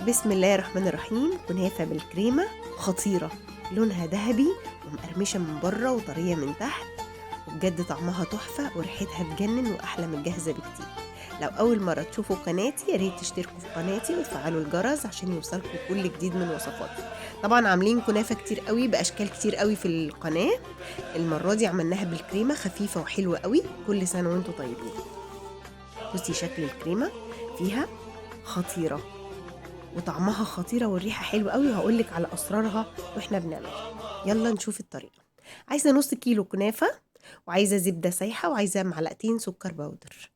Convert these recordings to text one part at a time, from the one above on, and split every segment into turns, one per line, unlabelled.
بسم الله الرحمن الرحيم. كنافة بالكريمة خطيرة، لونها ذهبي ومقرمشة من بره وطرية من تحت، وبجد طعمها تحفة وريحتها تجنن وأحلى من الجاهزة بكتير. لو أول مرة تشوفوا قناتي يا ريت تشتركوا في قناتي وتفعلوا الجرس عشان يوصلكم كل جديد من وصفاتي. طبعا عاملين كنافة كتير قوي بأشكال كتير قوي في القناة، المرة دي عملناها بالكريمة خفيفة وحلوة قوي. كل سنة وانتم طيبين. بصي شكل الكريمة فيها خطيرة وطعمها خطيرة والريحة حلوة قوي، وهقولك على أسرارها واحنا بنعملها. يلا نشوف الطريقة. عايزة نص كيلو كنافة، وعايزة زبدة سايحة، وعايزة معلقتين سكر بودر.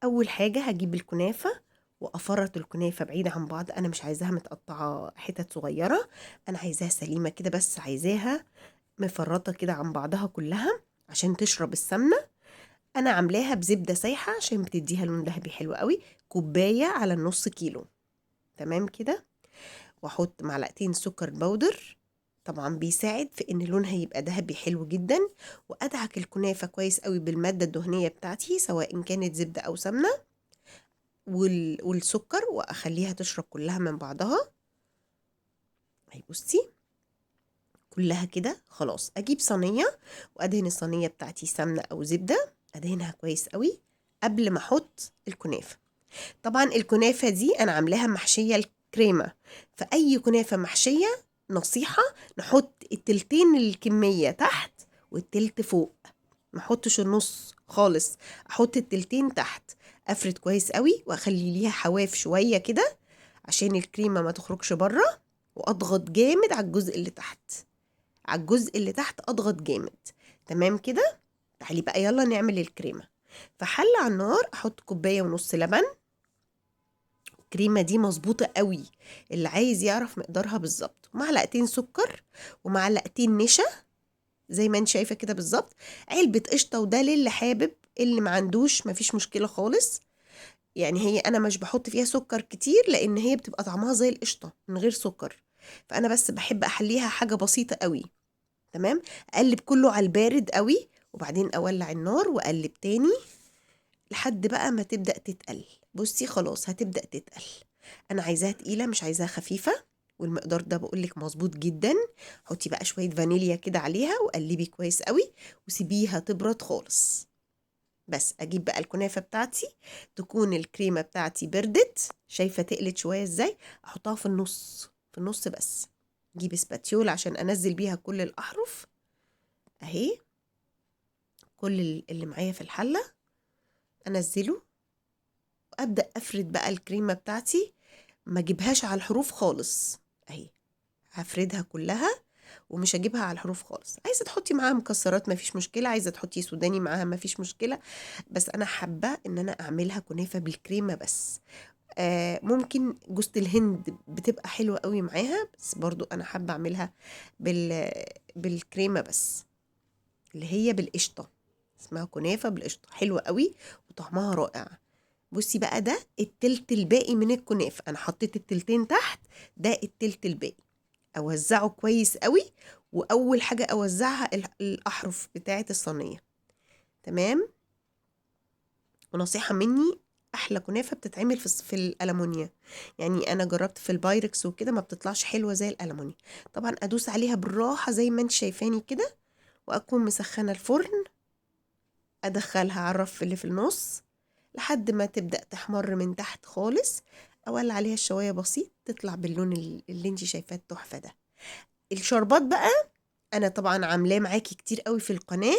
أول حاجة هجيب الكنافة وأفرط الكنافة بعيدة عن بعض، أنا مش عايزاها متقطعة حتت صغيرة، أنا عايزاها سليمة كده، بس عايزاها مفرطة كده عن بعضها كلها عشان تشرب السمنة. أنا عاملاها بزبدة سايحة عشان بتديها لون ذهبي حلو قوي. كوباية على النص كيلو، تمام كده. واحط معلقتين سكر بودر، طبعا بيساعد في ان لونها يبقى ذهبي حلو جدا. وادعك الكنافة كويس قوي بالمادة الدهنية بتاعتي سواء كانت زبدة او سمنة والسكر، واخليها تشرب كلها من بعضها. اهي بصي كلها كده. خلاص اجيب صينية وادهن الصينية بتاعتي سمنة او زبدة، ادهنها كويس قوي قبل ما احط الكنافة. طبعا الكنافة دي انا عاملاها محشية الكريمة، فأي كنافة محشية نصيحة نحط التلتين الكمية تحت والتلت فوق، ما احطش النص خالص، احط التلتين تحت. افرد كويس قوي واخلي ليها حواف شوية كده عشان الكريمة ما تخرجش بره، واضغط جامد على الجزء اللي تحت، على الجزء اللي تحت اضغط جامد. تمام كده. تعالي بقى يلا نعمل الكريمة. فحل على النار احط كوباية ونص لبن. الكريمة دي مظبوطة قوي، اللي عايز يعرف مقدارها بالظبط. معلقتين سكر ومعلقتين نشا زي ما انت شايفة كده بالظبط، علبة قشطة، وده للي حابب، اللي ما عندوش مفيش مشكلة خالص. يعني هي انا مش بحط فيها سكر كتير لان هي بتبقى طعمها زي القشطة من غير سكر، فانا بس بحب احليها حاجة بسيطة قوي. تمام. اقلب كله على البارد قوي، وبعدين اولع النار واقلب تاني لحد بقى ما تبدأ تتقل. بصي خلاص هتبدأ تتقل، انا عايزاها تقيلة مش عايزاها خفيفة، والمقدار ده بقولك مظبوط جدا. حطي بقى شوية فانيليا كده عليها وقلبي كويس قوي وسيبيها تبرد خالص. بس اجيب بقى الكنافة بتاعتي، تكون الكريمة بتاعتي بردت، شايفة تقلت شوية ازاي، احطها في النص، في النص بس. اجيب سباتيول عشان انزل بيها كل الاحرف اهي، كل اللي معايا في الحلة انزله، وابدا افرد بقى الكريمة بتاعتي، ما اجيبهاش على الحروف خالص اهي، هفردها كلها ومش هجيبها على الحروف خالص. عايزه تحطي معاها مكسرات مفيش مشكلة، عايزه تحطي سوداني معاها مفيش مشكلة، بس انا حابة ان انا اعملها كنافه بالكريمه بس. ممكن جوزة الهند بتبقى حلوة قوي معاها، بس برضو انا حابة اعملها بالكريمه بس، اللي هي بالقشطه، اسمها كنافه بالقشطه، حلوة قوي وطعمها رائع. بصي بقى ده التلت الباقي من الكنافه، انا حطيت التلتين تحت، ده التلت الباقي. اوزعه كويس قوي، واول حاجة اوزعها الاحرف بتاعه الصينية. تمام. ونصيحة مني، احلى كنافه بتتعمل في الالومنيا، يعني انا جربت في البايركس وكده ما بتطلعش حلوة زي الالومنيا. طبعا ادوس عليها بالراحة زي ما انت شايفاني كده، واكون مسخنه الفرن، ادخلها على الرف اللي في النص لحد ما تبدأ تحمر من تحت خالص، اولع عليها الشوايه بسيط، تطلع باللون اللي انت شايفاه التحفة ده. الشربات بقى انا طبعا عاملاه معاكي كتير قوي في القناة،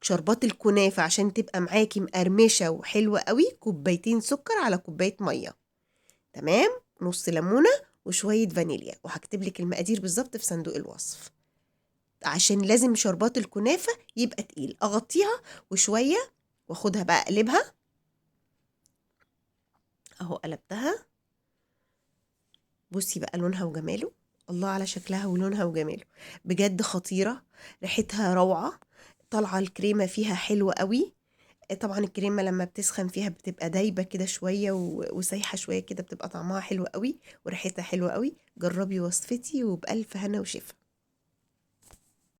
شربات الكنافه عشان تبقى معاكي مقرمشه وحلوه قوي، كوبايتين سكر على كوباية مية، تمام، نص ليمونه وشوية فانيليا، وهكتب لك المقادير بالظبط في صندوق الوصف، عشان لازم شربات الكنافه يبقى تقيل. اغطيها وشوية واخدها بقى اقلبها اهو، قلبتها. بصي بقى لونها وجماله، الله على شكلها ولونها وجماله، بجد خطيرة، ريحتها روعة، طالعة الكريمة فيها حلوة قوي. طبعا الكريمة لما بتسخن فيها بتبقى دايبة كده شوية وسايحة شوية كده، بتبقى طعمها حلو قوي وريحتها حلوة قوي. جربي وصفتي وبألف هنا وشفا.